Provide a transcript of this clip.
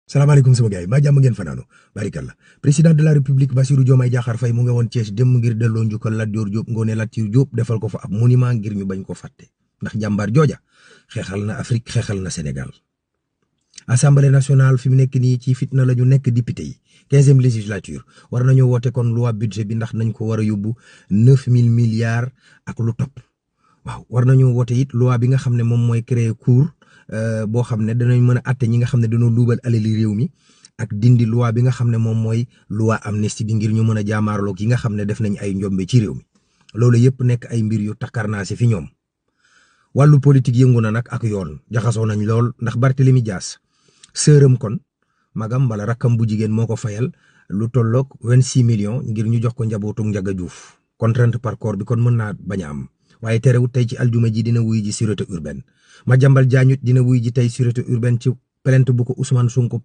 salaamaaleykum sama gars yi maa jàmm ngeen fanaano barikalla président de la république Bassirou Diomaye Diakhar Faye mu nga woon Thiès dem ngir delloo njukkal Lat Dior Diop Ngoné Latyr Diop defal ko fa ab monument ngir ñu bañ ko fàtte ndax jàmbaar jooja xeexal na Afrique xeexal na Sénégal. Assemblée nationale fi mu nekk nii ci fitna la ñu nekk député yi 15e législature war nañoo woote kon loi budget bi ndax nañ ko war a yóbbu 9000 milliards ak lu topp waaw war nañoo woote it loi bi nga xam ne moom mooy créer cour boo xam ne danañ mën a atte ñi nga xam ne dañoo luubal alali réew mi ak dindi loi bi nga xam ne moom mooy loi amnistie bi ngir ñu mën a jaamaarloog yi nga xam ne def nañ ay njombe ci réew mi loolu yëpp nekk ay mbir yu takkarnaase fi ñoom. wàllu politique yëngu na nag ak yoon jaxasoo nañ lool ndax Barthélemy Dias sëram kon magam wala rakkam bu jigéen moo ko fayal lu tolloog 26 millions ngir ñu jox ko njabootu Ndiaga Diouf contrainte par corps bi kon mën naa bañ a am waaye terewut tey ci aljuma ji dina wuy ji sûreté urbaine Madiambal Diagne dina wuy ji tey sûreté urbaine ci plainte bu ko Ousmane Sonko